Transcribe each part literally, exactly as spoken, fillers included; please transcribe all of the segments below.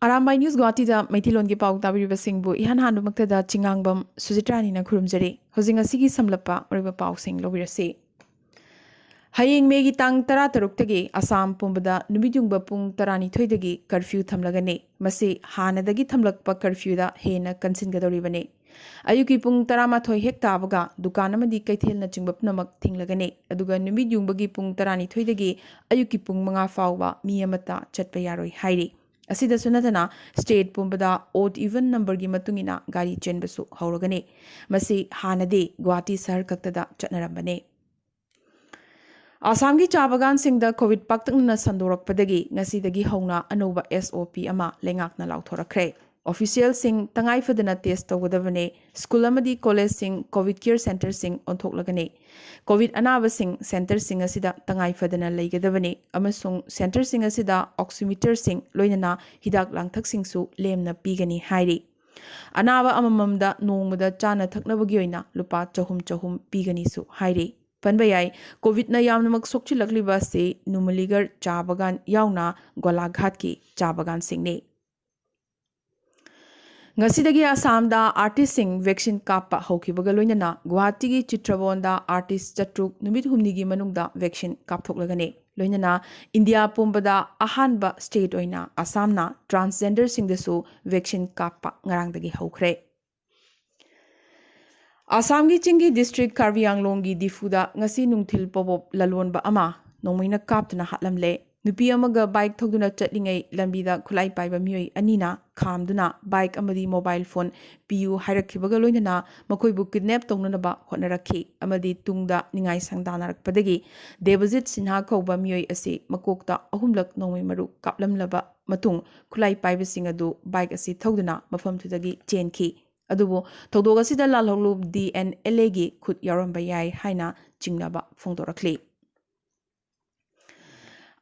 Arambai news ꯒꯨꯋꯥꯍꯥꯇꯤꯗ ꯃꯩꯇꯩꯂꯣꯟꯒꯤ ꯄꯥꯎ ꯇꯥꯕꯤꯔꯤꯕꯁꯤꯡꯕꯨ ꯏꯍꯥꯟ ꯍꯥꯟꯕꯃꯛꯇꯗ ꯆꯤꯉꯥꯡꯕꯝ ꯁꯨꯖꯤꯇ꯭ꯔꯥꯅꯤꯅ ꯈꯨꯔꯨꯝꯖꯔꯤ꯫ ꯍꯧꯖꯤꯛ ꯉꯁꯤꯒꯤ ꯁꯝꯂꯞꯄ ꯑꯔꯣꯏꯕ ꯄꯥꯎꯁꯤꯡ ꯂꯧꯕꯤꯔꯁꯤ꯫ ꯍꯌꯦꯡ ꯃꯦꯒꯤ ꯇꯥꯡ ꯇꯔꯥꯇꯔꯨꯛꯇꯒꯤ ꯑꯁꯥꯝ ꯄꯨꯝꯕꯗ ꯅꯨꯃꯤꯠ ꯌꯨꯡꯕ ꯄꯨꯡ ꯇꯔꯥꯅꯤꯊꯣꯏꯗꯒꯤ ꯀꯔꯐ꯭ꯌꯨ ꯊꯝꯂꯒꯅꯤ꯫ ꯃꯁꯤ ꯍꯥꯟꯅꯗꯒꯤ ꯊꯝꯂꯛꯄ ꯀꯔꯐ꯭ꯌꯨꯗ ꯍꯦꯟꯅ ꯀꯟꯁꯤꯟꯒꯗꯧꯔꯤꯕꯅꯤ꯫ ꯑꯌꯨꯛꯀꯤ ꯄꯨꯡ ꯇꯔꯥꯃꯥꯊꯣꯏ ꯍꯦꯛ ꯇꯥꯕꯒ ꯗꯨꯀꯥꯟ ꯑꯃꯗꯤ ꯀꯩꯊꯦꯜꯅꯆꯤꯡꯕ ꯄꯨꯝꯅꯃꯛ ꯊꯤꯡꯂꯒꯅꯤ, ꯑꯗꯨꯒ ꯅꯨꯃꯤꯠ ꯌꯨꯡꯕꯒꯤ ꯄꯨꯡ ꯇꯔꯥꯅꯤꯊꯣꯏꯗꯒꯤ ꯑꯌꯨꯛꯀꯤ ꯄꯨꯡ ꯃꯉꯥ ꯐꯥꯎꯕ ꯃꯤ ꯑꯃꯠꯇ ꯆꯠꯄ ꯌꯥꯔꯣꯏ ꯍꯥꯏꯔꯤ꯫ ꯑꯁꯤꯗꯁꯨ ꯅꯠꯇꯅ, ꯁ꯭ꯇꯦꯠ ꯄꯨꯝꯕꯗ ꯑꯣꯗ ꯏꯚꯟ ꯅꯝꯕꯔꯒꯤ ꯃꯇꯨꯡ ꯏꯟꯅ ꯒꯥꯔꯤ ꯆꯦꯟꯕꯁꯨ ꯍꯧꯔꯒꯅꯤ꯫ ꯃꯁꯤ ꯍꯥꯟꯅꯗꯤ ꯒꯨꯋꯥꯍꯥꯇꯤ ꯁꯍꯔ ꯈꯛꯇꯗ ꯆꯠꯅꯔꯝꯕꯅꯤ꯫ ꯑꯁꯥꯝꯒꯤ ꯆꯥ ꯕꯒꯥꯟꯁꯤꯡꯗ ꯀꯣꯚꯤꯗ ꯄꯥꯛꯇꯛꯅꯅ ꯁꯟꯗꯣꯔꯛꯄꯗꯒꯤ ꯉꯁꯤꯗꯒꯤ ꯍꯧꯅ ꯑꯅꯧꯕ ꯑꯦꯁ ꯑꯣ ꯄꯤ ꯑꯃ ꯂꯩꯉꯥꯛꯅ ꯂꯥꯎꯊꯣꯔꯛꯈ꯭ꯔꯦ꯫ ꯑꯣꯐꯤꯁꯤꯌꯦꯜꯁꯤꯡ ꯇꯉꯥꯏ ꯐꯗꯅ ꯇꯦꯁ ꯇꯧꯒꯗꯕꯅꯤ꯫ ꯁ꯭ꯀꯨꯜ ꯑꯃꯗꯤ ꯀꯣꯂꯦꯖꯁꯤꯡ ꯀꯣꯚꯤꯗ ꯀꯦꯌꯔ ꯁꯦꯟꯇꯔꯁꯤꯡ ꯑꯣꯟꯊꯣꯛꯂꯒꯅꯤ꯫ ꯀꯣꯚꯤꯗ ꯑꯅꯥꯕꯁꯤꯡ ꯁꯦꯟꯇꯔꯁꯤꯡ ꯑꯁꯤꯗ ꯇꯉꯥꯏ ꯐꯗꯅ ꯂꯩꯒꯗꯕꯅꯤ ꯑꯃꯁꯨꯡ ꯁꯦꯟꯇꯔꯁꯤꯡ ꯑꯁꯤꯗ ꯑꯣꯛꯁꯤꯃꯤꯇꯔꯁꯤꯡ ꯂꯣꯏꯅꯅ ꯍꯤꯗꯥꯛ ꯂꯥꯡꯊꯛꯁꯤꯡꯁꯨ ꯂꯦꯝꯅ ꯄꯤꯒꯅꯤ ꯍꯥꯏꯔꯤ꯫ ꯑꯅꯥꯕ ꯑꯃꯃꯝꯗ ꯅꯣꯡꯃꯗ ꯆꯥꯅ ꯊꯛꯅꯕꯒꯤ ꯑꯣꯏꯅ ꯂꯨꯄꯥ ꯆꯍꯨꯝ ꯆꯍꯨꯝ ꯄꯤꯒꯅꯤꯁꯨ ꯍꯥꯏꯔꯤ꯫ ꯄꯟꯕ ꯌꯥꯏ, ꯀꯣꯚꯤꯗꯅ ꯌꯥꯝꯅꯃꯛ ꯁꯣꯛꯆꯤꯜꯂꯛꯂꯤꯕ ꯑꯁꯤ ꯅꯨꯃꯂꯤꯒꯔ ꯆꯥ ꯕꯒꯥꯟ ꯌꯥꯎꯅ ꯒꯣꯂꯥꯘꯥꯠꯀꯤ ꯆꯥ ꯕꯒꯥꯟꯁꯤꯡꯅꯤ꯫ ꯉꯁꯤꯗꯒꯤ ꯑꯁꯥꯝꯗ ꯑꯥꯔꯇꯤꯁꯁꯤꯡ ꯚꯦꯛꯁꯤꯟ ꯀꯥꯞꯄ ꯍꯧꯈꯤꯕꯒ ꯂꯣꯏꯅꯅ ꯒꯨꯋꯥꯍꯥꯇꯤꯒꯤ ꯆꯤꯇ꯭ꯔꯕꯣꯟꯗ ꯑꯥꯔꯇꯤꯁ ꯆꯥꯇ꯭ꯔꯨꯛ ꯅꯨꯃꯤꯠ ꯍꯨꯝꯅꯤꯒꯤ ꯃꯅꯨꯡꯗ ꯚꯦꯛꯁꯤꯟ ꯀꯥꯞꯊꯣꯛꯂꯒꯅꯤ꯫ ꯂꯣꯏꯅꯅ ꯏꯟꯗꯤꯌꯥ ꯄꯨꯝꯕꯗ ꯑꯍꯥꯟꯕ ꯁ꯭ꯇꯦꯠ ꯑꯣꯏꯅ ꯑꯁꯥꯝꯅ ꯇ꯭ꯔꯥꯟꯁꯖꯦꯟꯗꯔꯁꯤꯡꯗꯁꯨ ꯚꯦꯛꯁꯤꯟ ꯀꯥꯞꯄ ꯉꯔꯥꯡꯗꯒꯤ ꯍꯧꯈ꯭ꯔꯦ꯫ ꯑꯁꯥꯝꯒꯤ ꯆꯤꯡꯒꯤ ꯗꯤꯁꯇ꯭ꯔꯤꯛ ꯀꯥꯔꯕꯤ ꯑꯪꯂꯣꯡꯒꯤ ꯗꯤꯐꯨꯗ ꯉꯁꯤ ꯅꯨꯡꯊꯤꯜ ꯄꯣꯕꯣꯞ ꯂꯂꯣꯟꯕ ꯑꯃ ꯅꯣꯡꯃꯩꯅ ꯀꯥꯞꯇꯨꯅ ꯍꯥꯠꯂꯝꯂꯦ꯫ ꯅꯨꯄꯤ ꯑꯃꯒ ꯕꯥꯏꯛ ꯊꯧꯗꯨꯅ ꯆꯠꯂꯤꯉꯩ ꯂꯝꯕꯤꯗ ꯈꯨꯠꯂꯥꯏ ꯄꯥꯏꯕ ꯃꯤꯑꯣꯏ ꯑꯅꯤꯅ ꯈꯥꯝꯗꯨꯅ ꯕꯥꯏꯛ ꯑꯃꯗꯤ ꯃꯣꯕꯥꯏꯜ ꯐꯣꯟ ꯄꯤꯌꯨ ꯍꯥꯏꯔꯛꯈꯤꯕꯒ ꯂꯣꯏꯅꯅ ꯃꯈꯣꯏꯕꯨ ꯀꯤꯗꯅꯦꯞ ꯇꯧꯅꯅꯕ ꯍꯣꯠꯅꯔꯛꯈꯤ ꯑꯃꯗꯤ ꯇꯨꯡꯗ ꯅꯤꯡꯉꯥꯏ ꯁꯪꯗꯥꯅꯔꯛꯄꯗꯒꯤ ꯗꯦꯕꯖꯤꯠ ꯁꯤꯟꯍꯥ ꯀꯧꯕ ꯃꯤꯑꯣꯏ ꯑꯁꯤ ꯃꯀꯣꯛꯇ ꯑꯍꯨꯝꯂꯛ ꯅꯣꯡꯃꯩ ꯃꯔꯨ ꯀꯥꯞꯂꯝꯂꯕ ꯃꯇꯨꯡ ꯈꯨꯠꯂꯥꯏ ꯄꯥꯏꯕꯁꯤꯡ ꯑꯗꯨ ꯕꯥꯏꯛ ꯑꯁꯤ ꯊꯧꯗꯨꯅ ꯃꯐꯝꯗꯨꯗꯒꯤ ꯆꯦꯟꯈꯤ꯫ ꯑꯗꯨꯕꯨ ꯊꯧꯗꯣꯛ ꯑꯁꯤꯗ ꯂꯥꯜꯍꯧꯂꯨꯞ ꯗꯤ ꯑꯦꯟ ꯑꯦꯜ ꯑꯦꯒꯤ ꯈꯨꯠ ꯌꯥꯎꯔꯝꯕ ꯌꯥꯏ ꯍꯥꯏꯅ ꯆꯤꯡꯅꯕ ꯐꯣꯡꯗꯣꯔꯛꯂꯤ꯫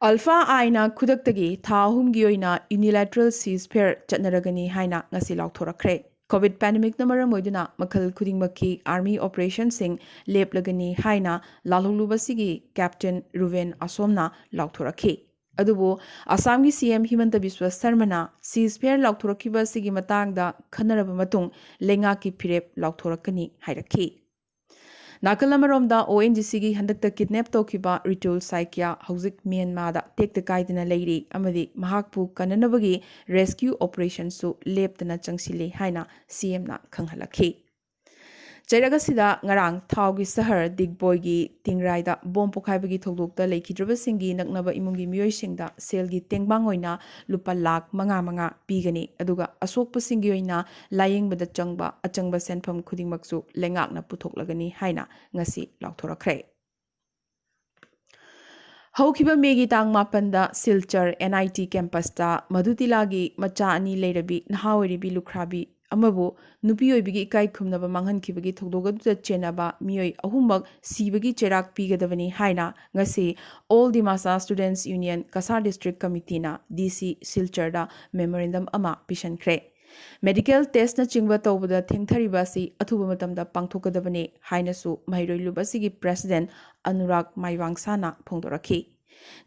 ꯑꯜꯐꯥ ꯑꯥꯏꯅ ꯈꯨꯗꯛꯇꯒꯤ ꯊꯥ ꯑꯍꯨꯝꯒꯤ ꯑꯣꯏꯅ ꯌꯨꯅꯤꯂꯦꯇꯔꯦꯜ ꯁꯤꯖꯐꯦꯌꯔ ꯆꯠꯅꯔꯒꯅꯤ ꯍꯥꯏꯅ ꯉꯁꯤ ꯂꯥꯎꯊꯣꯔꯛꯈ꯭ꯔꯦ꯫ ꯀꯣꯚꯤꯗ ꯄꯦꯟꯗꯦꯃꯤꯛꯅ ꯃꯔꯝ ꯑꯣꯏꯗꯨꯅ ꯃꯈꯜ ꯈꯨꯗꯤꯡꯃꯛꯀꯤ ꯑꯥꯔꯃꯤ ꯑꯣꯄꯔꯦꯁꯟꯁꯤꯡ ꯂꯦꯞꯂꯒꯅꯤ ꯍꯥꯏꯅ ꯂꯥꯜꯍꯧꯂꯨꯞ ꯑꯁꯤꯒꯤ ꯀꯦꯞꯇꯦꯟ ꯔꯨꯕꯦꯟ ꯑꯁꯣꯝꯅ ꯂꯥꯎꯊꯣꯔꯛꯈꯤ꯫ ꯑꯗꯨꯕꯨ ꯑꯁꯥꯝꯒꯤ ꯁꯤ ꯑꯦꯝ ꯍꯤꯃꯟꯇ ꯕꯤꯁ꯭ꯋ ꯁꯔꯃꯅ ceasefire ꯂꯥꯎꯊꯣꯔꯛꯈꯤꯕ ꯑꯁꯤꯒꯤ ꯃꯇꯥꯡꯗ ꯈꯟꯅꯔꯕ ꯃꯇꯨꯡ ꯂꯩꯉꯥꯛꯀꯤ ꯐꯤꯔꯦꯞ ꯂꯥꯎꯊꯣꯔꯛꯀꯅꯤ ꯍꯥꯏꯔꯛꯈꯤ꯫ ꯅꯥꯀꯜ ꯑꯃꯔꯣꯝꯗ, ꯑꯣ ꯑꯦꯟ ꯖꯤ ꯁꯤꯒꯤ ꯍꯟꯗꯛꯇ ꯀꯤꯗꯅꯦꯞ ꯇꯧꯈꯤꯕ ꯔꯤꯇꯨꯜ ꯁꯥꯏꯀ꯭ꯌꯥ ꯍꯧꯖꯤꯛ ꯃ꯭ꯌꯥꯟꯃꯥꯔꯗ ꯇꯦꯛꯇ ꯀꯥꯏꯗꯅ ꯂꯩꯔꯤ ꯑꯃꯗꯤ ꯃꯍꯥꯛꯄꯨ ꯀꯟꯅꯅꯕꯒꯤ ꯔꯦꯁꯀ꯭ꯌꯨ ꯑꯣꯄꯔꯦꯁꯟꯁꯨ ꯂꯦꯞꯇꯅ ꯆꯪꯁꯤꯜꯂꯤ ꯍꯥꯏꯅ ꯁꯤ ꯑꯦꯝꯅ ꯈꯪꯍꯜꯂꯛꯈꯤ꯫ ꯆꯩꯔꯛ ꯑꯁꯤꯗ ꯉꯔꯥꯡ ꯊꯥꯎꯒꯤ ꯁꯍꯔ ꯗꯤꯒꯕꯣꯏꯒꯤ ꯇꯤꯡꯔꯥꯏꯗ ꯕꯣꯝ ꯄꯣꯈꯥꯏꯕꯒꯤ ꯊꯧꯗꯣꯛꯇ ꯂꯩꯈꯤꯗ꯭ꯔꯕꯁꯤꯡꯒꯤ ꯅꯛꯅꯕ ꯏꯃꯨꯡꯒꯤ ꯃꯤꯑꯣꯏꯁꯤꯡꯗ ꯁꯦꯜꯒꯤ ꯇꯦꯡꯕꯥꯡ ꯑꯣꯏꯅ ꯂꯨꯄꯥ ꯂꯥꯈ ꯃꯉꯥ ꯃꯉꯥ ꯄꯤꯒꯅꯤ, ꯑꯗꯨꯒ ꯑꯁꯣꯛꯄꯁꯤꯡꯒꯤ ꯑꯣꯏꯅ ꯂꯥꯌꯦꯡꯕꯗ ꯆꯪꯕ ꯑꯆꯪꯕ ꯁꯦꯟꯐꯝ ꯈꯨꯗꯤꯡꯃꯛꯁꯨ ꯂꯩꯉꯥꯛꯅ ꯄꯨꯊꯣꯛꯂꯒꯅꯤ ꯍꯥꯏꯅ ꯉꯁꯤ ꯂꯥꯎꯊꯣꯔꯛꯈ꯭ꯔꯦ꯫ ꯍꯧꯈꯤꯕ ꯃꯦꯒꯤ ꯇꯥꯡ ꯃꯥꯄꯟꯗ ꯁꯤꯜꯆꯔ ꯑꯦꯟ ꯑꯥꯏ ꯇꯤ ꯀꯦꯝꯄꯁꯇ ꯃꯙꯨꯇꯤꯂꯥꯒꯤ ꯃꯆꯥ ꯑꯅꯤ ꯂꯩꯔꯕꯤ ꯅꯍꯥ ꯑꯣꯏꯔꯤꯕꯤ ꯂꯨꯈ꯭ꯔꯥꯕꯤ ꯑꯃꯕꯨ ꯅꯨꯄꯤ ꯑꯣꯏꯕꯒꯤ ꯏꯀꯥꯏ ꯈꯨꯝꯅꯕ ꯃꯥꯡꯍꯟꯈꯤꯕꯒꯤ ꯊꯧꯗꯣꯛ ꯑꯗꯨꯗ ꯆꯦꯟꯅꯕ ꯃꯤꯑꯣꯏ ꯑꯍꯨꯝꯃꯛ ꯁꯤꯕꯒꯤ ꯆꯩꯔꯥꯛ ꯄꯤꯒꯗꯕꯅꯤ ꯍꯥꯏꯅ ꯉꯁꯤ All Dimasa Students Union Cachar District Committeeꯅ ꯗꯤ ꯁꯤ ꯁꯤꯜꯆꯔꯗ ꯃꯦꯃꯣꯔꯦꯟꯗꯝ ꯑꯃ ꯄꯤꯁꯤꯟꯈ꯭ꯔꯦ꯫ ꯃꯦꯗꯤꯀꯦꯜ ꯇꯦꯁꯅꯆꯤꯡꯕ ꯇꯧꯕꯗ ꯊꯦꯡꯊꯔꯤꯕ ꯑꯁꯤ ꯑꯊꯨꯕ ꯃꯇꯝꯗ ꯄꯥꯡꯊꯣꯛꯀꯗꯕꯅꯤ ꯍꯥꯏꯅꯁꯨ ꯃꯍꯩꯔꯣꯏ ꯂꯨꯞ ꯑꯁꯤꯒꯤ ꯄ꯭ꯔꯦꯁꯤꯗꯦꯟ ꯑꯅꯨꯔꯥꯒ ꯃꯥꯏꯋꯥꯡꯁꯥꯅ ꯐꯣꯡꯗꯣꯔꯛꯈꯤ꯫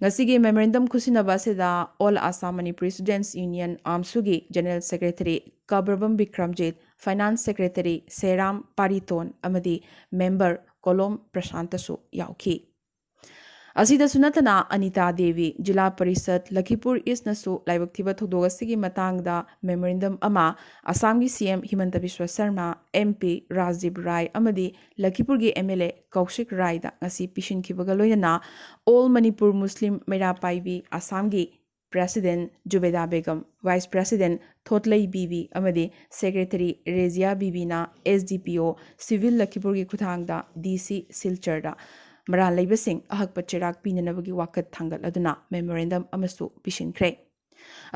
ꯉꯁꯤꯒꯤ ꯃꯦꯃꯣꯔꯦꯟꯗꯝ ꯈꯨꯠꯁꯤꯟꯅꯕ ꯑꯁꯤꯗ All Assam Manipuri Students Union, ꯑꯥꯝꯁꯨꯒꯤ general secretary Kabrabam Bikramjit, finance secretary Seram Pariton ꯑꯃꯗꯤ ꯃꯦꯝꯕꯔ ꯀꯣꯂꯣꯝ ꯄ꯭ꯔꯁꯥꯟꯇꯁꯨ ꯌꯥꯎꯈꯤ꯫ ꯑꯁꯤꯗꯁꯨ ꯅꯠꯇꯅ, ꯑꯅꯤꯇꯥ ꯗꯦꯕꯤ, ꯖꯤꯂꯥ ꯄꯔꯤꯁꯠ, ꯂꯈꯤꯄꯨꯔ ꯏꯁꯅꯁꯨ ꯂꯥꯏꯕꯛ ꯊꯤꯕ ꯊꯧꯗꯣꯛ ꯑꯁꯤꯒꯤ ꯃꯇꯥꯡꯗ ꯃꯦꯃꯣꯔꯦꯟꯗꯝ ꯑꯃ ꯑꯁꯥꯝꯒꯤ ꯁꯤ M ꯍꯤꯃꯟꯇ Visva Sharma, M P ꯔꯥꯖꯗꯤꯞ ꯔꯥꯏ ꯑꯃꯗꯤ ꯂꯈꯤꯄꯨꯔꯒꯤ ꯑꯦꯝ ꯑꯦꯜ ꯑꯦ ꯀꯧꯁꯤꯛ ꯔꯥꯏꯗ ꯉꯁꯤ ꯄꯤꯁꯤꯟꯈꯤꯕꯒ ꯂꯣꯏꯅꯅ All Manipur Muslim ꯃꯩꯔꯥ ꯄꯥꯏꯕꯤ ꯑꯁꯥꯝꯒꯤ ꯄ꯭ꯔꯦꯁꯤꯗꯦꯟ ꯖꯨꯕꯦꯗꯥ ꯕꯦꯒꯝ, ꯚꯥꯏꯁ ꯄ꯭ꯔꯦꯁꯤꯗꯦꯟ ꯊꯣꯠꯂꯩ ꯕꯤꯕꯤ ꯑꯃꯗꯤ ꯁꯦꯀ꯭ꯔꯦꯇꯔꯤ ꯔꯦꯖꯤꯌꯥ ꯕꯤꯕꯤꯅ ꯑꯦꯁ ꯗꯤ ꯄꯤ ꯑꯣ ꯁꯤꯚꯤꯜ ꯂꯈꯤꯄꯨꯔꯒꯤ ꯈꯨꯠꯊꯥꯡꯗ ꯗꯤ ꯁꯤ ꯁꯤꯜꯆꯔꯗ ꯃꯔꯥꯜ ꯂꯩꯕꯁꯤꯡ ꯑꯍꯛꯄ ꯆꯩꯔꯥꯛ ꯄꯤꯅꯅꯕꯒꯤ ꯋꯥꯀꯠ ꯊꯥꯡꯒꯠꯂꯗꯨꯅ ꯃꯦꯃꯣꯔꯦꯟꯗꯝ ꯑꯃꯁꯨ ꯄꯤꯁꯤꯟꯈ꯭ꯔꯦ꯫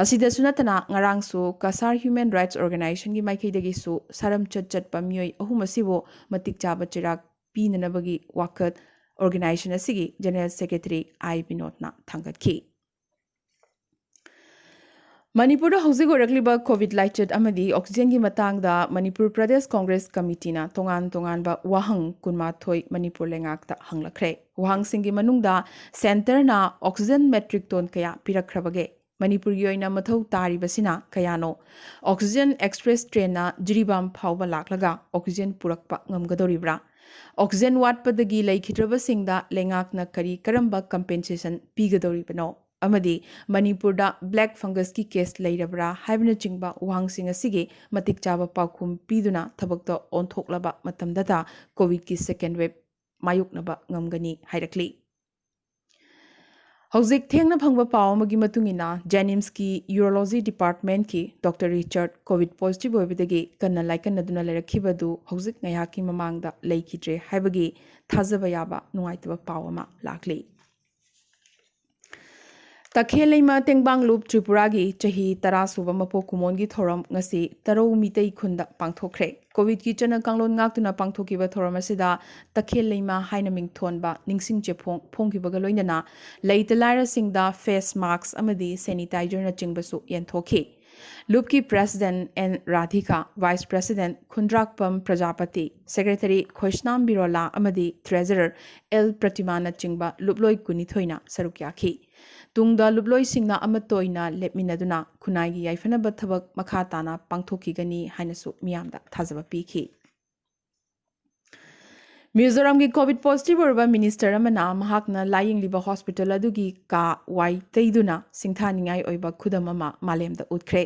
ꯑꯁꯤꯗꯁꯨ ꯅꯠꯇꯅ, ꯉꯔꯥꯡꯁꯨ ꯀꯁꯥꯔ ꯍ꯭ꯌꯨꯃꯦꯟ ꯔꯥꯏꯠꯁ ꯑꯣꯔꯒꯅꯥꯏꯖꯦꯁꯟꯒꯤ ꯃꯥꯏꯀꯩꯗꯒꯤꯁꯨ ꯁꯥꯔꯝꯆꯠ ꯆꯠꯄ ꯃꯤꯑꯣꯏ ꯑꯍꯨꯝ ꯑꯁꯤꯕꯨ ꯃꯇꯤꯛ ꯆꯥꯕ ꯆꯩꯔꯥꯛ ꯄꯤꯅꯅꯕꯒꯤ ꯋꯥꯀꯠ ꯑꯣꯔꯒꯅꯥꯏꯖꯦꯁꯟ ꯑꯁꯤꯒꯤ ꯖꯦꯅꯔꯦꯜ ꯁꯦꯀ꯭ꯔꯦꯇꯔꯤ ꯑꯥꯏ ꯕꯤꯅꯣꯗꯅ ꯊꯥꯡꯒꯠꯈꯤ꯫ ꯃꯅꯤꯄꯨꯔꯗ ꯍꯧꯖꯤꯛ ꯑꯣꯏꯔꯛꯂꯤꯕ ꯀꯣꯚꯤꯗ ꯂꯥꯏꯆꯠ ꯑꯃꯗꯤ ꯑꯣꯛꯁꯤꯖꯦꯟꯒꯤ ꯃꯇꯥꯡꯗ ꯃꯅꯤꯄꯨꯔ ꯄ꯭ꯔꯗꯦꯁ ꯀꯣꯡꯒ꯭ꯔꯦꯁ ꯀꯃꯤꯇꯤꯅ ꯇꯣꯉꯥꯟ ꯇꯣꯉꯥꯟꯕ ꯋꯥꯍꯪ ꯀꯨꯟꯃꯥꯊꯣꯏ ꯃꯅꯤꯄꯨꯔ ꯂꯩꯉꯥꯛꯇ ꯍꯪꯂꯛꯈ꯭ꯔꯦ꯫ ꯋꯥꯍꯪꯁꯤꯡꯒꯤ ꯃꯅꯨꯡꯗ ꯁꯦꯟꯇꯔꯅ ꯑꯣꯛꯁꯤꯖꯦꯟ ꯃꯦꯇ꯭ꯔꯤꯛ ꯇꯣꯟ ꯀꯌꯥ ꯄꯤꯔꯛꯈ꯭ꯔꯕꯒꯦ? ꯃꯅꯤꯄꯨꯔꯒꯤ ꯑꯣꯏꯅ ꯃꯊꯧ ꯇꯥꯔꯤꯕꯁꯤꯅ ꯀꯌꯥꯅꯣ? ꯑꯣꯛꯁꯤꯖꯦꯟ ꯑꯦꯛꯁꯄ꯭ꯔꯦꯁ ꯇ꯭ꯔꯦꯟꯅ ꯖꯤꯔꯤꯕꯥꯝ ꯐꯥꯎꯕ ꯂꯥꯛꯂꯒ ꯑꯣꯛꯁꯤꯖꯦꯟ ꯄꯨꯔꯛꯄ ꯉꯝꯒꯗꯧꯔꯤꯕ꯭ꯔꯥ? ꯑꯣꯛꯁꯤꯖꯦꯟ ꯋꯥꯠꯄꯗꯒꯤ ꯂꯩꯈꯤꯗ꯭ꯔꯕꯁꯤꯡꯗ ꯂꯩꯉꯥꯛꯅ ꯀꯔꯤ ꯀꯔꯝꯕ ꯀꯝꯄꯦꯟꯁꯦꯁꯟ ꯄꯤꯒꯗꯧꯔꯤꯕꯅꯣ? ꯑꯃꯗꯤ ꯃꯅꯤꯄꯨꯔꯗ ꯕ꯭ꯂꯦꯛ ꯐꯪꯒꯁꯀꯤ ꯀꯦꯁ ꯂꯩꯔꯕ꯭ꯔꯥ ꯍꯥꯏꯕꯅꯆꯤꯡꯕ ꯋꯥꯍꯪꯁꯤꯡ ꯑꯁꯤꯒꯤ ꯃꯇꯤꯛ ꯆꯥꯕ ꯄꯥꯎꯈꯨꯝ ꯄꯤꯗꯨꯅ ꯊꯕꯛꯇ ꯑꯣꯟꯊꯣꯛꯂꯕ ꯃꯇꯝꯗꯇ ꯀꯣꯚꯤꯗꯀꯤ ꯁꯦꯀꯦꯟ ꯋꯦꯕ ꯃꯥꯌꯣꯛꯅꯕ ꯉꯝꯒꯅꯤ ꯍꯥꯏꯔꯛꯂꯤ꯫ ꯍꯧꯖꯤꯛ ꯊꯦꯡꯅ ꯐꯪꯕ ꯄꯥꯎ ꯑꯃꯒꯤ ꯃꯇꯨꯡ ꯏꯟꯅ, ꯖꯦꯅꯤꯝꯁꯀꯤ ꯌꯨꯔꯣꯂꯣꯖꯤ ꯗꯤꯄꯥꯔꯠꯃꯦꯟꯠꯀꯤ ꯗꯣꯛꯇꯔ ꯔꯤꯆꯥꯔꯗ ꯀꯣꯚꯤꯗ ꯄꯣꯖꯤꯇꯤꯚ ꯑꯣꯏꯕꯗꯒꯤ ꯀꯟꯅ ꯂꯥꯏꯀꯠꯅꯗꯨꯅ ꯂꯩꯔꯛꯈꯤꯕꯗꯨ ꯍꯧꯖꯤꯛ ꯉꯥꯏꯍꯥꯛꯀꯤ ꯃꯃꯥꯡꯗ ꯂꯩꯈꯤꯗ꯭ꯔꯦ ꯍꯥꯏꯕꯒꯤ ꯊꯥꯖꯕ ꯌꯥꯕ ꯅꯨꯡꯉꯥꯏꯇꯕ ꯄꯥꯎ ꯑꯃ ꯂꯥꯛꯂꯤ꯫ ꯇꯈꯦꯜ ꯂꯩꯃ ꯇꯦꯡꯕꯥꯡ ꯂꯨꯞ ꯇ꯭ꯔꯤꯄꯨꯔꯥꯒꯤ ꯆꯍꯤ ꯇꯔꯥ ꯁꯨꯕ ꯃꯄꯣꯛ ꯀꯨꯝꯑꯣꯟꯒꯤ ꯊꯧꯔꯝ ꯉꯁꯤ ꯇꯔꯧ ꯃꯤꯇꯩ ꯈꯨꯟꯗ ꯄꯥꯡꯊꯣꯛꯈ꯭ꯔꯦ꯫ ꯀꯣꯚꯤꯗꯀꯤ ꯆꯠꯅ ꯀꯥꯡꯂꯣꯟ ꯉꯥꯛꯇꯨꯅ ꯄꯥꯡꯊꯣꯛꯈꯤꯕ ꯊꯧꯔꯝ ꯑꯁꯤꯗ ꯇꯈꯦꯜ ꯂꯩꯃ ꯍꯥꯏꯅ ꯃꯤꯡꯊꯣꯟꯕ ꯅꯤꯡꯁꯤꯡ ꯆꯦꯐꯣꯡ ꯐꯣꯡꯈꯤꯕꯒ ꯂꯣꯏꯅꯅ ꯂꯩꯇ ꯂꯥꯏꯔꯁꯤꯡꯗ ꯐꯦꯁ ꯃꯥꯛꯁ ꯑꯃꯗꯤ ꯁꯦꯅꯤꯇꯥꯏꯖꯔꯅꯆꯤꯡꯕꯁꯨ ꯌꯦꯟꯊꯣꯛꯈꯤ꯫ ꯂꯨꯞꯀꯤ president N Radhika, vice president Khundrakpam Prajapati, secretary Khoisnam Birola ꯑꯃꯗꯤ ꯇ꯭ꯔꯦꯖꯔꯔ ꯑꯦꯜ ꯄ꯭ꯔꯇꯤꯃꯥꯅꯆꯤꯡꯕ ꯂꯨꯞꯂꯣꯏ ꯀꯨꯟꯅꯤꯊꯣꯏꯅ ꯁꯔꯨꯛ ꯌꯥꯈꯤ꯫ ꯇꯨꯡꯗ ꯂꯨꯞꯂꯣꯏꯁꯤꯡꯅ ꯑꯃꯠꯇ ꯑꯣꯏꯅ ꯂꯦꯞꯃꯤꯟꯅꯗꯨꯅ ꯈꯨꯟꯅꯥꯏꯒꯤ ꯌꯥꯏꯐꯅꯕ ꯊꯕꯛ ꯃꯈꯥ ꯇꯥꯅ ꯄꯥꯡꯊꯣꯛꯈꯤꯒꯅꯤ ꯍꯥꯏꯅꯁꯨ ꯃꯤꯌꯥꯝꯗ ꯊꯥꯖꯕ ꯄꯤꯈꯤ꯫ ꯃꯤꯖꯣꯔꯥꯝꯒꯤ ꯀꯣꯚꯤꯗ ꯄꯣꯖꯤꯇꯤꯚ ꯑꯣꯏꯔꯕ ꯃꯤꯅꯤꯁꯇꯔ ꯑꯃꯅ ꯃꯍꯥꯛꯅ ꯂꯥꯌꯦꯡꯂꯤꯕ ꯍꯣꯁꯄꯤꯇꯥꯜ ꯑꯗꯨꯒꯤ ꯀꯥ ꯋꯥꯏ ꯇꯩꯗꯨꯅ ꯁꯤꯡꯊꯥꯅꯤꯡꯉꯥꯏ ꯑꯣꯏꯕ ꯈꯨꯗꯝ ꯑꯃ ꯃꯥꯂꯦꯝꯗ ꯎꯠꯈ꯭ꯔꯦ꯫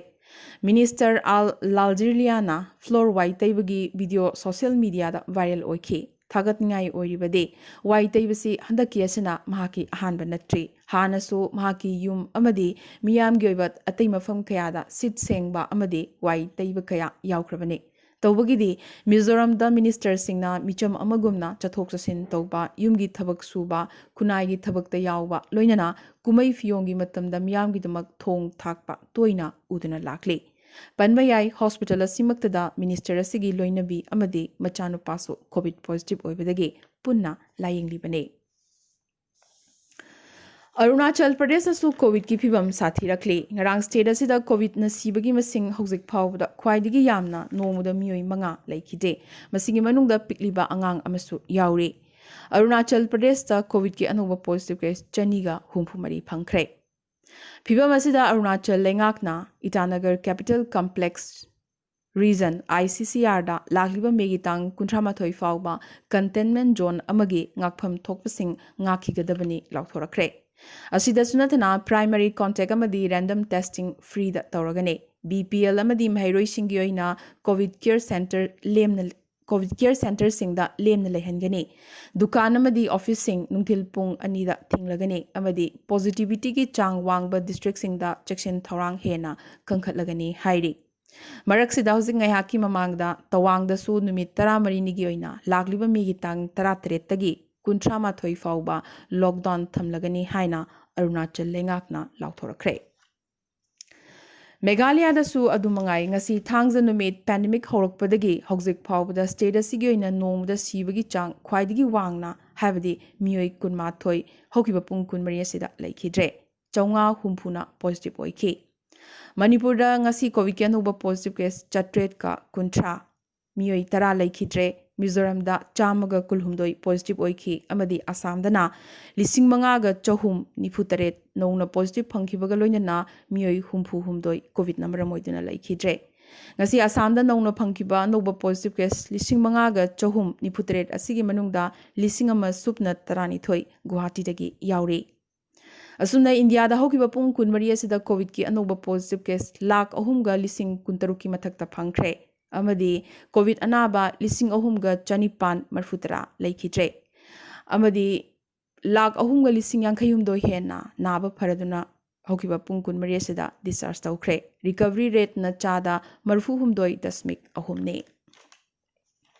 ꯃꯤꯅꯤꯁꯇꯔ ꯑꯥꯜ ꯂꯥꯜꯖꯤꯔꯤꯌꯥꯅ ꯐ꯭ꯂꯣꯔ ꯋꯥꯏ ꯇꯩꯕꯒꯤ ꯚꯤꯗꯤꯑꯣ ꯁꯣꯁꯤꯌꯦꯜ ꯃꯤꯗꯤꯌꯥꯗ ꯚꯥꯏꯔꯦꯜ ꯑꯣꯏꯈꯤ꯫ ꯊꯥꯒꯠꯅꯤꯡꯉꯥꯏ ꯑꯣꯏꯔꯤꯕꯗꯤ, ꯋꯥꯏ ꯇꯩꯕꯁꯤ ꯍꯟꯗꯛꯀꯤ ꯑꯁꯤꯅ ꯃꯍꯥꯛꯀꯤ ꯑꯍꯥꯟꯕ ꯅꯠꯇ꯭ꯔꯤ꯫ ꯍꯥꯟꯅꯁꯨ ꯃꯍꯥꯛꯀꯤ ꯌꯨꯝ ꯑꯃꯗꯤ ꯃꯤꯌꯥꯝꯒꯤ ꯑꯣꯏꯕ ꯑꯇꯩ ꯃꯐꯝ ꯀꯌꯥꯗ ꯁꯤꯠ ꯁꯦꯡꯕ ꯑꯃꯗꯤ ꯋꯥꯏ ꯇꯩꯕ ꯀꯌꯥ ꯌꯥꯎꯈ꯭ꯔꯕꯅꯤ꯫ ꯇꯧꯕꯒꯤꯗꯤ, ꯃꯤꯖꯣꯔꯥꯝꯗ ꯃꯤꯅꯤꯁꯇꯔꯁꯤꯡꯅ ꯃꯤꯆꯝ ꯑꯃꯒꯨꯝꯅ ꯆꯠꯊꯣꯛ ꯆꯠꯁꯤꯟ ꯇꯧꯕ, ꯌꯨꯝꯒꯤ ꯊꯕꯛ ꯁꯨꯕ, ꯈꯨꯟꯅꯥꯏꯒꯤ ꯊꯕꯛꯇ ꯌꯥꯎꯕ, ꯂꯣꯏꯅꯅ ꯀꯨꯝꯍꯩ ꯐꯤꯌꯣꯡꯒꯤ ꯃꯇꯝꯗ ꯃꯤꯌꯥꯝꯒꯤꯗꯃꯛ ꯊꯣꯡ ꯊꯥꯛꯄ ꯇꯣꯏꯅ ꯎꯗꯨꯅ ꯂꯥꯛꯂꯤ꯫ ꯄꯟꯕ ꯌꯥꯏ, ꯍꯣꯁꯄꯤꯇꯥꯜ ꯑꯁꯤꯃꯛꯇꯗ ꯃꯤꯅꯤꯁꯇꯔ ꯑꯁꯤꯒꯤ ꯂꯣꯏꯅꯕꯤ ꯑꯃꯗꯤ ꯃꯆꯥꯅꯨꯄꯥꯁꯨ ꯀꯣꯚꯤꯗ ꯄꯣꯖꯤꯇꯤꯚ ꯑꯣꯏꯕꯗꯒꯤ ꯄꯨꯟꯅ ꯂꯥꯌꯦꯡꯂꯤꯕꯅꯤ꯫ ꯑꯔꯨꯅꯥꯆꯜ ꯄ꯭ꯔꯗꯦꯁꯇꯁꯨ ꯀꯣꯚꯤꯗꯀꯤ ꯐꯤꯕꯝ ꯁꯥꯊꯤꯔꯛꯂꯤ꯫ ꯉꯔꯥꯡ ꯁ꯭ꯇꯦꯠ ꯑꯁꯤꯗ ꯀꯣꯚꯤꯗꯅ ꯁꯤꯕꯒꯤ ꯃꯁꯤꯡ ꯍꯧꯖꯤꯛ ꯐꯥꯎꯕꯗ ꯈ꯭ꯋꯥꯏꯗꯒꯤ ꯌꯥꯝꯅ ꯅꯣꯡꯃꯗ ꯃꯤꯑꯣꯏ ꯃꯉꯥ ꯂꯩꯈꯤꯗꯦ꯫ ꯃꯁꯤꯒꯤ ꯃꯅꯨꯡꯗ ꯄꯤꯛꯂꯤꯕ ꯑꯉꯥꯡ ꯑꯃꯁꯨ ꯌꯥꯎꯔꯤ꯫ ꯑꯔꯨꯅꯥꯆꯜ ꯄ꯭ꯔꯗꯦꯁꯇ ꯀꯣꯚꯤꯗꯀꯤ ꯑꯅꯧꯕ ꯄꯣꯖꯤꯇꯤꯚ ꯀꯦꯁ ꯆꯅꯤꯒ ꯍꯨꯝꯐꯨ ꯃꯔꯤ ꯐꯪꯈ꯭ꯔꯦ꯫ ꯐꯤꯕꯝ ꯑꯁꯤꯗ ꯑꯔꯨꯅꯥꯆꯜ ꯂꯩꯉꯥꯛꯅ Itanagar capital complex region, I C C ꯑꯥꯔꯗ ꯂꯥꯛꯂꯤꯕ ꯃꯦꯒꯤ ꯇꯥꯡ ꯀꯨꯟꯊ꯭ꯔꯥ ꯃꯥꯊꯣꯏ ꯐꯥꯎꯕ ꯀꯟꯇꯦꯟꯃꯦꯟ ꯖꯣꯟ ꯑꯃꯒꯤ ꯉꯥꯛꯐꯝ ꯊꯣꯛꯄꯁꯤꯡ ꯉꯥꯛꯈꯤꯒꯗꯕꯅꯤ ꯂꯥꯎꯊꯣꯔꯛꯈ꯭ꯔꯦ꯫ ꯑꯁꯤꯗꯁꯨ ꯅꯠꯇꯅ ꯄ꯭ꯔꯥꯏꯃꯔꯤ ꯀꯣꯟꯇꯦꯛ ꯑꯃꯗꯤ ꯔꯦꯟꯗꯝ ꯇꯦꯁꯇꯤꯡ ꯐ꯭ꯔꯤꯗ ꯇꯧꯔꯒꯅꯤ꯫ ꯕꯤ ꯄꯤ ꯑꯦꯜ ꯑꯃꯗꯤ ꯃꯍꯩꯔꯣꯏꯁꯤꯡꯒꯤ ꯑꯣꯏꯅ ꯀꯣꯚꯤꯗ ꯀꯦꯌꯔ ꯁꯦꯟꯇꯔ ꯂꯦꯝꯅ ꯀꯣꯚꯤꯗ ꯀꯦꯌꯔ ꯁꯦꯟꯇꯔꯁꯤꯡꯗ ꯂꯦꯝꯅ ꯂꯩꯍꯟꯒꯅꯤ꯫ ꯗꯨꯀꯥꯟ ꯑꯃꯗꯤ ꯑꯣꯐꯤꯁꯁꯤꯡ ꯅꯨꯡꯊꯤꯜ ꯄꯨꯡ ꯑꯅꯤꯗ ꯊꯤꯡꯂꯒꯅꯤ ꯑꯃꯗꯤ ꯄꯣꯖꯤꯇꯤꯚꯤꯇꯤꯒꯤ ꯆꯥꯡ ꯋꯥꯡꯕ ꯗꯤꯁꯇ꯭ꯔꯤꯛꯁꯤꯡꯗ ꯆꯦꯛꯁꯤꯟ ꯊꯧꯔꯥꯡ ꯍꯦꯟꯅ ꯀꯟꯈꯠꯂꯒꯅꯤ ꯍꯥꯏꯔꯤ꯫ ꯃꯔꯛꯁꯤꯗ ꯍꯧꯖꯤꯛ ꯉꯥꯏꯍꯥꯛꯀꯤ ꯃꯃꯥꯡꯗ ꯇꯋꯥꯡꯗꯁꯨ ꯅꯨꯃꯤꯠ ꯇꯔꯥꯃꯔꯤꯅꯤꯒꯤ ꯑꯣꯏꯅ ꯂꯥꯛꯂꯤꯕ ꯃꯦꯒꯤ ꯇꯥꯡ ꯇꯔꯥꯇꯔꯦꯠꯇꯒꯤ ꯀꯨꯟꯊ꯭ꯔꯥ ꯃꯥꯊꯣꯏ ꯐꯥꯎꯕ ꯂꯣꯛꯗꯥꯎꯟ ꯊꯝꯂꯒꯅꯤ ꯍꯥꯏꯅ ꯑꯔꯨꯅꯥꯆꯜ ꯂꯩꯉꯥꯛꯅ ꯂꯥꯎꯊꯣꯔꯛꯈ꯭ꯔꯦ꯫ ꯃꯦꯘꯥꯂꯌꯥꯗꯁꯨ ꯑꯗꯨꯃꯉꯥꯏ, ꯉꯁꯤ ꯊꯥꯡꯖ ꯅꯨꯃꯤꯠ ꯄꯦꯟꯗꯦꯃꯤꯛ ꯍꯧꯔꯛꯄꯗꯒꯤ ꯍꯧꯖꯤꯛ ꯐꯥꯎꯕꯗ ꯁ꯭ꯇꯦꯠ ꯑꯁꯤꯒꯤ ꯑꯣꯏꯅ ꯅꯣꯡꯃꯗ ꯁꯤꯕꯒꯤ ꯆꯥꯡ ꯈ꯭ꯋꯥꯏꯗꯒꯤ ꯋꯥꯡꯅ, ꯍꯥꯏꯕꯗꯤ ꯃꯤꯑꯣꯏ ꯀꯨꯟꯃꯥꯊꯣꯏ ꯍꯧꯈꯤꯕ ꯄꯨꯡ ꯀꯨꯟꯃꯔꯤ ꯑꯁꯤꯗ ꯂꯩꯈꯤꯗ꯭ꯔꯦ꯫ ꯆꯥꯝꯃꯉꯥ ꯍꯨꯝꯐꯨꯅ ꯄꯣꯖꯤꯇꯤꯚ ꯑꯣꯏꯈꯤ꯫ ꯃꯅꯤꯄꯨꯔꯗ ꯉꯁꯤ ꯀꯣꯚꯤꯗꯀꯤ ꯑꯅꯧꯕ ꯄꯣꯖꯤꯇꯤꯚ ꯀꯦꯁ ꯆꯥꯇ꯭ꯔꯦꯠꯀ ꯀꯨꯟꯊ꯭ꯔꯥ, ꯃꯤꯑꯣꯏ ꯇꯔꯥ ꯂꯩꯈꯤꯗ꯭ꯔꯦ꯫ ꯃꯤꯖꯣꯔꯥꯝꯗ ꯆꯥꯝꯃꯒ ꯀꯨꯟꯍꯨꯝꯗꯣꯏ ꯄꯣꯖꯤꯇꯤꯚ ꯑꯣꯏꯈꯤ ꯑꯃꯗꯤ ꯑꯁꯥꯝꯗꯅ ꯂꯤꯁꯤꯡ ꯃꯉꯥꯒ ꯆꯍꯨꯝ ꯅꯤꯐꯨ ꯇꯔꯦꯠ ꯅꯧꯅ ꯄꯣꯖꯤꯇꯤꯚ ꯐꯪꯈꯤꯕꯒ ꯂꯣꯏꯅꯅ ꯃꯤꯑꯣꯏ ꯍꯨꯝꯐꯨ ꯍꯨꯝꯗꯣꯏ ꯀꯣꯚꯤꯗꯅ ꯃꯔꯝ ꯑꯣꯏꯗꯨꯅ ꯂꯩꯈꯤꯗ꯭ꯔꯦ꯫ ꯉꯁꯤ ꯑꯁꯥꯝꯗ ꯅꯧꯅ ꯐꯪꯈꯤꯕ ꯑꯅꯧꯕ ꯄꯣꯖꯤꯇꯤꯚ ꯀꯦꯁ ꯂꯤꯁꯤꯡ ꯃꯉꯥꯒ ꯆꯍꯨꯝ ꯅꯤꯐꯨ ꯇꯔꯦꯠ ꯑꯁꯤꯒꯤ ꯃꯅꯨꯡꯗ ꯂꯤꯁꯤꯡ ꯑꯃ ꯁꯨꯞꯅ ꯇꯔꯥꯅꯤꯊꯣꯏ ꯒꯨꯋꯥꯍꯥꯇꯤꯗꯒꯤ ꯌꯥꯎꯔꯤ꯫ ꯑꯁꯨꯝꯅ ꯏꯟꯗꯤꯌꯥꯗ ꯍꯧꯈꯤꯕ ꯄꯨꯡ ꯀꯨꯟꯃꯔꯤ ꯑꯁꯤꯗ ꯀꯣꯚꯤꯗꯀꯤ ꯑꯅꯧꯕ ꯄꯣꯖꯤꯇꯤꯚ ꯀꯦꯁ ꯂꯥꯈ ꯑꯍꯨꯝꯒ ꯂꯤꯁꯤꯡ ꯀꯨꯟꯇꯔꯨꯛꯀꯤ ꯃꯊꯛꯇ ꯐꯪꯈ꯭ꯔꯦ ꯑꯃꯗꯤ ꯀꯣꯚꯤꯗ ꯑꯅꯥꯕ ꯂꯤꯁꯤꯡ ꯑꯍꯨꯝꯒ ꯆꯅꯤꯄꯥꯟ ꯃꯔꯤꯐꯨꯇꯔꯥ ꯂꯩꯈꯤꯗ꯭ꯔꯦ ꯑꯃꯗꯤ ꯂꯥꯈ ꯑꯍꯨꯝꯒ ꯂꯤꯁꯤꯡ ꯌꯥꯡꯈꯩꯍꯨꯝꯗꯣꯏ ꯍꯦꯟꯅ ꯅꯥꯕ ꯐꯔꯗꯨꯅ ꯍꯧꯈꯤꯕ ꯄꯨꯡ ꯀꯨꯟꯃꯔꯤ ꯑꯁꯤꯗ ꯗꯤꯁꯆꯥꯔꯖ ꯇꯧꯈ꯭ꯔꯦ꯫ ꯔꯤꯀꯚꯔꯤ ꯔꯦꯠꯅ ꯆꯥꯗ ꯃꯔꯤꯐꯨꯍꯨꯝꯗꯣꯏ ꯗꯁꯃꯤꯛ ꯑꯍꯨꯝꯅꯤ꯫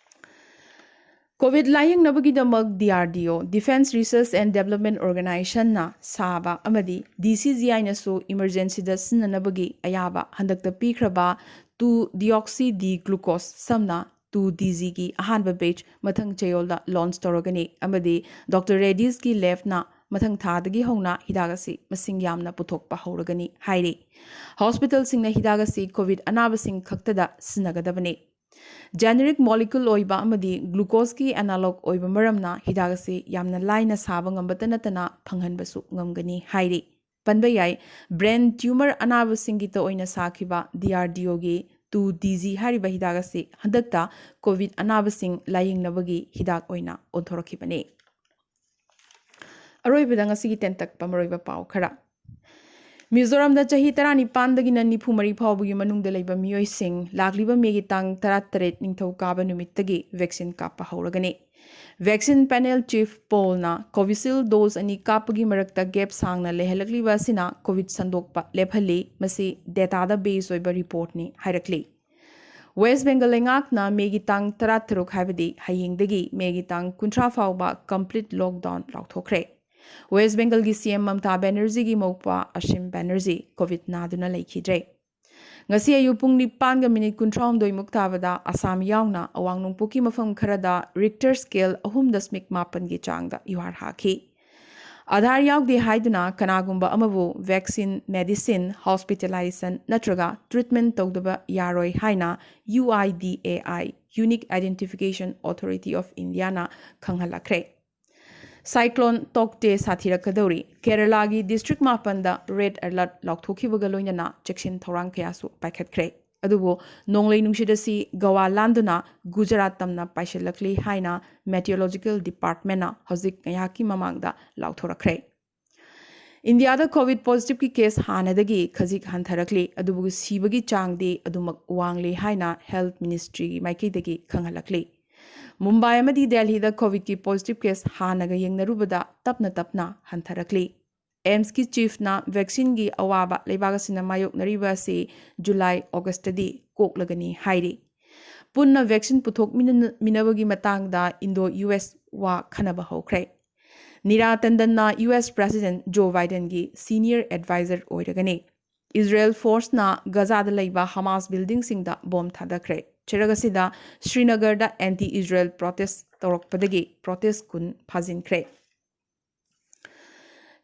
ꯀꯣꯚꯤꯗ ꯂꯥꯌꯦꯡꯅꯕꯒꯤꯗꯃꯛ ꯗꯤ ꯑꯥꯔ ꯗꯤ ꯑꯣ, Defence Research and Development Organization ꯅ ꯁꯥꯕ ꯑꯃꯗꯤ ꯗꯤ ꯁꯤ ꯖꯤ ꯑꯥꯏ ꯅꯁꯨ ꯏꯃꯔꯖꯦꯟꯁꯤꯗ ꯁꯤꯖꯤꯟꯅꯅꯕꯒꯤ ꯑꯌꯥꯕ ꯍꯟꯗꯛꯇ ꯄꯤꯈ꯭ꯔꯕ ꯇꯨ ꯗꯤꯑꯣꯛꯁꯤ ꯗꯤ ꯒ꯭ꯂꯨꯀꯣꯁ, ꯁꯝꯅ ꯇꯨ ꯗꯤ ꯖꯤꯒꯤ ꯑꯍꯥꯟꯕ ꯕꯦꯆ ꯃꯊꯪ ꯆꯌꯣꯜꯗ ꯂꯣꯟꯆ ꯇꯧꯔꯒꯅꯤ ꯑꯃꯗꯤ ꯗꯣꯛꯇꯔ ꯔꯦꯗꯤꯁꯀꯤ ꯂꯦꯕꯅ ꯃꯊꯪ ꯊꯥꯗꯒꯤ ꯍꯧꯅ ꯍꯤꯗꯥꯛ ꯑꯁꯤ ꯃꯁꯤꯡ ꯌꯥꯝꯅ ꯄꯨꯊꯣꯛꯄ ꯍꯧꯔꯒꯅꯤ ꯍꯥꯏꯔꯤ꯫ ꯍꯣꯁꯄꯤꯇꯥꯜꯁꯤꯡꯅ ꯍꯤꯗꯥꯛ ꯑꯁꯤ ꯀꯣꯚꯤꯗ ꯑꯅꯥꯕꯁꯤꯡ ꯈꯛꯇꯗ ꯁꯤꯖꯤꯟꯅꯒꯗꯕꯅꯤ꯫ Generic molecule ꯑꯣꯏꯕ ꯑꯃꯗꯤ glucoseꯀꯤ analog ꯑꯣꯏꯕ ꯃꯔꯝꯅ ꯍꯤꯗꯥꯛ ꯑꯁꯤ ꯌꯥꯝꯅ ꯂꯥꯏꯅ ꯁꯥꯕ ꯉꯝꯕꯇ ꯅꯠꯇꯅ ꯐꯪꯍꯟꯕꯁꯨ ꯉꯝꯒꯅꯤ ꯍꯥꯏꯔꯤ꯫ ꯄꯟꯕ ꯌꯥꯏ, brain tumor ꯑꯅꯥꯕꯁꯤꯡꯒꯤꯇ ꯑꯣꯏꯅ ꯁꯥꯈꯤꯕ DRDOꯒꯤ two DG ꯍꯥꯏꯔꯤꯕ ꯍꯤꯗꯥꯛ ꯑꯁꯤ ꯍꯟꯗꯛꯇ ꯀꯣꯚꯤꯗ ꯑꯅꯥꯕꯁꯤꯡ ꯂꯥꯌꯦꯡꯅꯕꯒꯤ ꯍꯤꯗꯥꯛ ꯑꯣꯏꯅ ꯑꯣꯟꯊꯣꯔꯛꯈꯤꯕꯅꯤ꯫ ꯑꯔꯣꯏꯕꯗ ꯉꯁꯤꯒꯤ ꯇꯦꯟꯇꯛꯄ ꯃꯔꯨꯑꯣꯏꯕ ꯄꯥꯎ ꯈꯔ꯫ ꯃꯤꯖꯣꯔꯥꯝꯗ ꯆꯍꯤ ꯇꯔꯥꯅꯤꯄꯥꯟꯗꯒꯤꯅ ꯅꯤꯐꯨ ꯃꯔꯤ ꯐꯥꯎꯕꯒꯤ ꯃꯅꯨꯡꯗ ꯂꯩꯕ ꯃꯤꯑꯣꯏꯁꯤꯡ ꯂꯥꯛꯂꯤꯕ ꯃꯦꯒꯤ ꯇꯥꯡ ꯇꯔꯥꯇꯔꯦꯠ ꯅꯤꯡꯊꯧꯀꯥꯕ ꯅꯨꯃꯤꯠꯇꯒꯤ vaccine ꯀꯥꯞꯄ ꯍꯧꯔꯒꯅꯤ꯫ Vaccine panel chief Paulꯅ Covishield dose ꯑꯅꯤ ꯀꯥꯞꯄꯒꯤ ꯃꯔꯛꯇ gap ꯁꯥꯡꯅ ꯂꯩꯍꯜꯂꯛꯂꯤꯕ ꯑꯁꯤꯅ ꯀꯣꯚꯤꯗ ꯁꯟꯗꯣꯛꯄ ꯂꯦꯞꯍꯜꯂꯤ, ꯃꯁꯤ dataꯗ base ꯑꯣꯏꯕ reportꯅꯤ ꯍꯥꯏꯔꯛꯂꯤ꯫ ꯋꯦꯁ ꯕꯦꯡꯒꯜ ꯂꯩꯉꯥꯛꯅ ꯃꯦꯒꯤ ꯇꯥꯡ ꯇꯔꯥꯇꯔꯨꯛ, ꯍꯥꯏꯕꯗꯤ ꯍꯌꯦꯡꯗꯒꯤ ꯃꯦꯒꯤ ꯇꯥꯡ ꯀꯨꯟꯊ꯭ꯔꯥ ꯐꯥꯎꯕ complete lockdown ꯂꯥꯎꯊꯣꯛꯈ꯭ꯔꯦ꯫ ꯋꯦꯁ ꯕꯦꯡꯒꯜꯒꯤ CM ꯃꯝꯇꯥ ꯕꯦꯅꯔꯖꯤꯒꯤ ꯃꯧꯄ꯭ꯋꯥ ꯑꯁꯤꯝ ꯕꯦꯅꯔꯖꯤ ꯀꯣꯚꯤꯗ ꯅꯥꯗꯨꯅ ꯂꯩꯈꯤꯗ꯭ꯔꯦ꯫ ꯉꯁꯤ ꯑꯌꯨꯛ ꯄꯨꯡ ꯅꯤꯄꯥꯟꯒ ꯃꯤꯅꯤꯠ ꯀꯨꯟꯊ꯭ꯔꯥꯍꯨꯝꯗꯣꯏꯃꯨꯛ ꯇꯥꯕꯗ ꯑꯁꯥꯝ ꯌꯥꯎꯅ ꯑꯋꯥꯡ ꯅꯣꯡꯄꯣꯛꯀꯤ ꯃꯐꯝ ꯈꯔꯗ Richter scale ꯑꯍꯨꯝ ꯗꯁꯃꯤꯛ ꯃꯥꯄꯟꯒꯤ ꯆꯥꯡꯗ ꯌꯨꯍꯥꯔ ꯍꯥꯈꯤ꯫ ꯑꯥꯙꯥꯔ ꯌꯥꯎꯗꯦ ꯍꯥꯏꯗꯨꯅ ꯀꯅꯥꯒꯨꯝꯕ ꯑꯃꯕꯨ vaccine, medicine, hospitalization ꯅꯠꯇ꯭ꯔꯒ treatment ꯇꯧꯗꯕ ꯌꯥꯔꯣꯏ ꯍꯥꯏꯅ UIDAI, Unique Identification Authority of Indiaꯅ ꯈꯪꯍꯜꯂꯛꯈ꯭ꯔꯦ꯫ Cyclone Taukte ꯁꯥꯊꯤꯔꯛꯀꯗꯧꯔꯤ꯫ ꯀꯦꯔꯂꯥꯒꯤ district ꯃꯥꯄꯟꯗ red alert ꯂꯥꯎꯊꯣꯛꯈꯤꯕꯒ ꯂꯣꯏꯅꯅ ꯆꯦꯛꯁꯤꯟ ꯊꯧꯔꯥꯡ ꯀꯌꯥꯁꯨ ꯄꯥꯏꯈꯠꯈ꯭ꯔꯦ꯫ ꯑꯗꯨꯕꯨ ꯅꯣꯡꯂꯩ ꯅꯨꯡꯁꯤꯠ ꯑꯁꯤ ꯒꯋꯥ ꯂꯥꯟꯗꯨꯅ ꯒꯨꯖꯔꯥꯠ ꯇꯝꯅ ꯄꯥꯏꯁꯤꯜꯂꯛꯂꯤ ꯍꯥꯏꯅ Meteorological Departmentꯅ ꯍꯧꯖꯤꯛ ꯉꯥꯏꯍꯥꯛꯀꯤ ꯃꯃꯥꯡꯗ ꯂꯥꯎꯊꯣꯔꯛꯈ꯭ꯔꯦ꯫ ꯏꯟꯗꯤꯌꯥꯗ ꯀꯣꯚꯤꯗ positiveꯀꯤ case ꯍꯥꯟꯅꯗꯒꯤ ꯈꯖꯤꯛ ꯍꯟꯊꯔꯛꯂꯤ, ꯑꯗꯨꯕꯨ ꯁꯤꯕꯒꯤ ꯆꯥꯡꯗꯤ ꯑꯗꯨꯃꯛ ꯋꯥꯡꯂꯤ ꯍꯥꯏꯅ Health Ministryꯒꯤ ꯃꯥꯏꯀꯩꯗꯒꯤ ꯈꯪꯍꯜꯂꯛꯂꯤ꯫ ꯃꯨꯝꯕꯥꯏ ꯑꯃꯗꯤ ꯗꯦꯜꯍꯤꯗ ꯀꯣꯚꯤꯗꯀꯤ positive case ꯍꯥꯟꯅꯒ ꯌꯦꯡꯅꯔꯨꯕꯗ ꯇꯞꯅ ꯇꯞꯅ ꯍꯟꯊꯔꯛꯂꯤ꯫ AIIMSꯀꯤ chiefꯅ vaccineꯒꯤ ꯑꯋꯥꯕ ꯂꯩꯕꯥꯛ ꯑꯁꯤꯅ ꯃꯥꯌꯣꯛꯅꯔꯤꯕ ꯑꯁꯤ ꯖꯨꯂꯥꯏ, ꯑꯣꯒꯁꯇꯗꯤ ꯀꯣꯛꯂꯒꯅꯤ ꯍꯥꯏꯔꯤ꯫ ꯄꯨꯟꯅ vaccine ꯄꯨꯊꯣꯛꯃꯤꯟꯅꯕꯒꯤ ꯃꯇꯥꯡꯗ Indo-US ꯋꯥ ꯈꯟꯅꯕ ꯍꯧꯈ꯭ꯔꯦ꯫ ꯅꯤꯔꯥ ꯇꯟꯗꯟꯅ US President Joe Bidenꯒꯤ senior adviser ꯑꯣꯏꯔꯒꯅꯤ꯫ ꯏꯖꯔꯦꯜ forceꯅ ꯒꯖꯥꯗ ꯂꯩꯕ ꯍꯃꯥꯁ buildingꯁꯤꯡꯗ ꯕꯣꯝ ꯊꯥꯗꯈ꯭ꯔꯦ꯫ ꯆꯩꯔꯛ ꯑꯁꯤꯗ ꯁ꯭ꯔꯤꯅꯒꯔꯗ anti-Israel protest ꯇꯧꯔꯛꯄꯗꯒꯤ protest ꯀꯨꯟ ꯐꯥꯖꯤꯟꯈ꯭ꯔꯦ꯫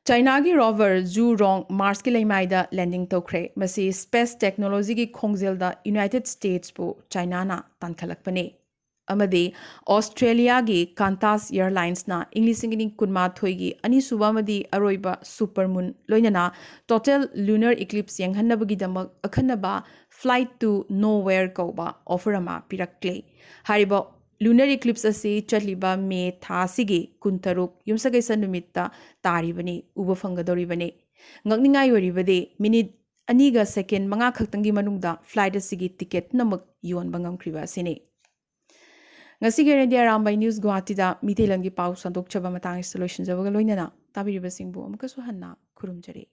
ꯆꯥꯏꯅꯥꯒꯤ ꯔꯣꯚꯔ ꯖꯨ ꯔꯣꯡ ꯃꯥꯔꯁꯀꯤ ꯂꯩꯃꯥꯏꯗ ꯂꯦꯟꯗꯤꯡ ꯇꯧꯈ꯭ꯔꯦ꯫ ꯃꯁꯤ ꯁ꯭ꯄꯦꯁ ꯇꯦꯛꯅꯣꯂꯣꯖꯤꯒꯤ ꯈꯣꯡꯖꯦꯜꯗ ꯌꯨꯅꯥꯏꯇꯦꯗ ꯁ꯭ꯇꯦꯠꯁꯄꯨ ꯆꯥꯏꯅꯥꯅ ꯇꯥꯟꯈꯠꯂꯛꯄꯅꯤ꯫ ꯑꯃꯗꯤ ꯑꯣꯁꯇ꯭ꯔꯦꯂꯤꯌꯥꯒꯤ ꯀꯥꯟꯇꯥꯁ ꯑꯦꯌꯔꯂꯥꯏꯟꯁꯅ ꯏꯪ ꯂꯤꯁꯤꯡ ꯑꯅꯤ ꯀꯨꯟꯃꯥꯊꯣꯏꯒꯤ ꯑꯅꯤꯁꯨꯕ ꯑꯃꯗꯤ ꯑꯔꯣꯏꯕ ꯁꯨꯄꯔꯃꯨꯟ ꯂꯣꯏꯅꯅ ꯇꯣꯇꯦꯜ ꯂꯨꯅꯔ ꯏꯀ꯭ꯂꯤꯞꯁ ꯌꯦꯡꯍꯟꯅꯕꯒꯤꯗꯃꯛ ꯑꯈꯟꯅꯕ Flight to Nowhere ꯀꯧꯕ ꯑꯣꯐꯔ ꯑꯃ ꯄꯤꯔꯛꯂꯦ꯫ ꯍꯥꯏꯔꯤꯕ ꯂꯨꯅꯔ ꯏꯀ꯭ꯂꯤꯞꯁ ꯑꯁꯤ ꯆꯠꯂꯤꯕ ꯃꯦ ꯊꯥ ꯑꯁꯤꯒꯤ ꯀꯨꯟꯇꯔꯨꯛ ꯌꯨꯝꯁꯀꯩꯁ ꯅꯨꯃꯤꯠꯇ ꯇꯥꯔꯤꯕꯅꯤ, ꯎꯕ ꯐꯪꯒꯗꯧꯔꯤꯕꯅꯤ꯫ ꯉꯛꯅꯤꯡꯉꯥꯏ ꯑꯣꯏꯔꯤꯕꯗꯤ ꯃꯤꯅꯤꯠ ꯑꯅꯤꯒ ꯁꯦꯀꯦꯟ ꯃꯉꯥ ꯈꯛꯇꯪꯒꯤ ꯃꯅꯨꯡꯗ ꯐ꯭ꯂꯥꯏꯠ ꯑꯁꯤꯒꯤ ꯇꯤꯀꯦꯠ ꯄꯨꯝꯅꯃꯛ ꯌꯣꯟꯕ ꯉꯝꯈ꯭ꯔꯤꯕ ꯑꯁꯤꯅꯤ꯫ ꯉꯁꯤꯒꯤ ꯑꯣꯏꯅꯗꯤ ꯑꯔꯥꯝꯕꯥꯏ ꯅ꯭ꯌꯨꯁ ꯒꯨꯋꯥꯍꯥꯇꯤꯗ ꯃꯤꯇꯩꯂꯣꯟꯒꯤ ꯄꯥꯎ ꯁꯟꯗꯣꯛꯆꯕ ꯃꯇꯥꯡ ꯑꯁꯤꯗ ꯂꯣꯏꯁꯤꯟꯖꯕꯒ ꯂꯣꯏꯅꯅ ꯇꯥꯕꯤꯔꯤꯕꯁꯤꯡꯕꯨ ꯑꯃꯨꯛꯀꯁꯨ ꯍꯟꯅ ꯈꯨꯔꯨꯝꯖꯔꯤ꯫